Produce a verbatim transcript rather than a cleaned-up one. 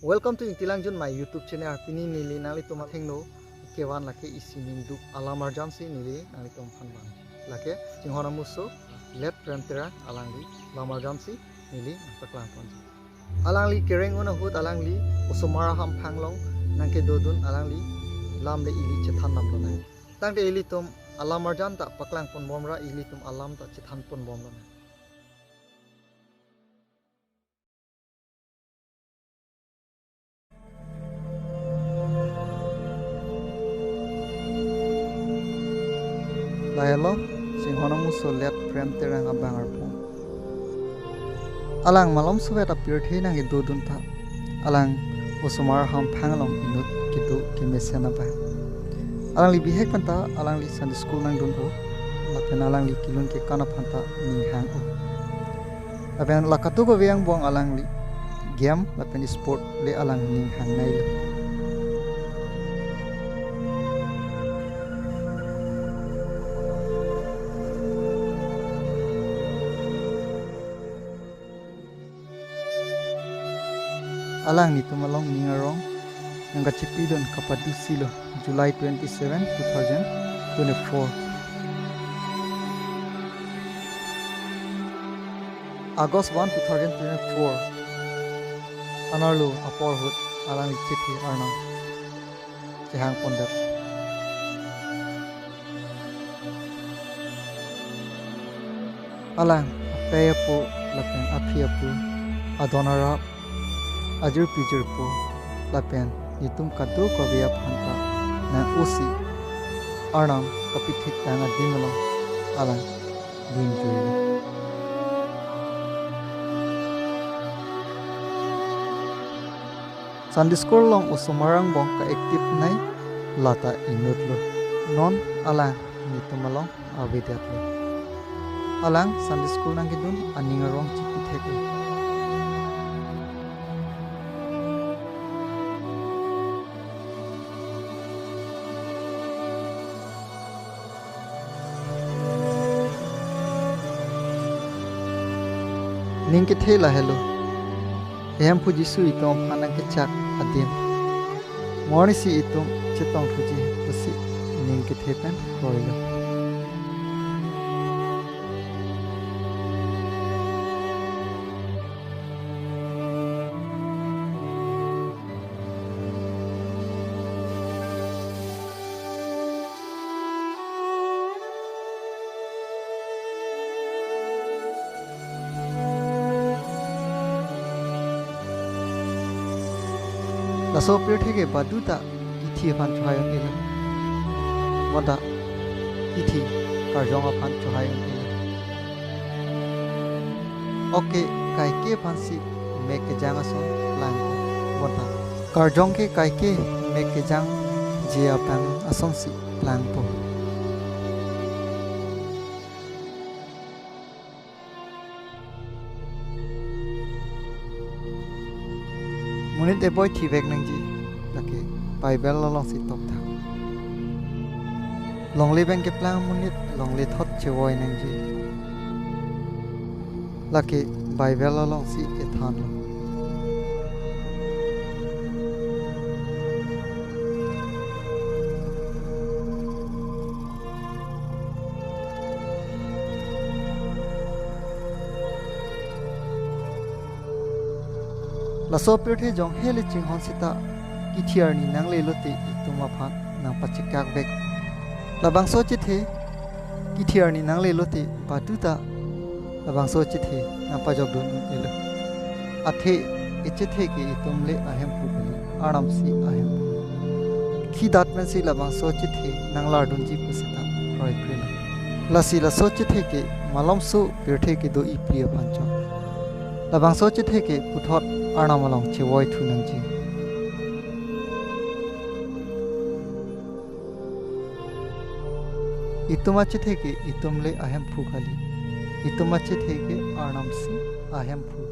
Welcome to Ingti Langjun, my YouTube channel. Pini neli nanglitum athengno kevan lake isi ningduk alam arjan si neli nanglitum aphan vang. Lake Chinghon Amuso, Let Prem Terang alangli lam arjan si neli nangpaklang ponji. Alangli kereng un ahut alangli osomar ahamphang along nangkedodun alangli lam le ili chethan damlonang. Tangte ilitum alam arjan ta paklang ponbomra, ilitum alam ta chethan ponbomlonang. Lahelo Chinghon Amuso Let Prem Terang abang arpong. Alang malomsovet apirthe nangkedodun ta alang osomar ahamphang along inut kedo kemesen abang. Alangli bihek pen ta alangli Sunday school nangdun-o, lapen alangli kelun kekan aphan ta ning hang-o. Lapen la kadokave angbong alangli game lapen sport le alang ning hangnailo. Alang netum along ning arong nangkachipidun kapadusilo July twenty-seven, two thousand twenty-four. August one, two thousand twenty-four anerlo apor ahut alangli chethe arnam chehang pondet. Alang apei apo lapen aphi apo, adon arap, ajirpi jirpo lapen netum kadokave aphan ta nang-osi arnam kapithik tang adim along alang dunjuilo. Sunday school along osomar angbong ka-active nei lata inutlo. Non alang netum along avedetlo. Alang Sunday school nangkedun aning arong chipitheklo. Ning kethe lahelo. Ehemphu Jisu itum aphan nangkechak adim. Mo arnisi itum chetongthuji pusi ning kethe pen kroilo. Laso pirthe ke badu ta kithi aphan chohai un-elo. Bonta kithi karjong aphan chohai un-elo. Ok ke kaike aphansi mek kejang ason plangpo. Bonta karjong ke kaike mek kejangji abang asonsi plangpo. Monit eboi thivek nangji, lake Bible alongsi tokthak. Longle pen keplang monit longle thot chevoi nangji, lake Bible alongsi kethanlo. Laso pirthe jong hele chinghon seta kithi arni nanglelote itum aphan nangpachekakvek. Labangso chethe kithi arni nanglelote badu ta labangso chethe nangpajokdun un-elo. Athe echethe ke itum le ahemphu kali, arnam si ahemphu. Khidat pensi labangso chethe nanglardunji puseta kroikre nang. Lasi laso chethe ke malomso pirthe kedo ipli aphan chot. Labangso chethe ke puthot arnam along chevoi thu nangji. Itum achethe ke itum le ahemphu kali. Itum achethe ke arnam si ahemphu.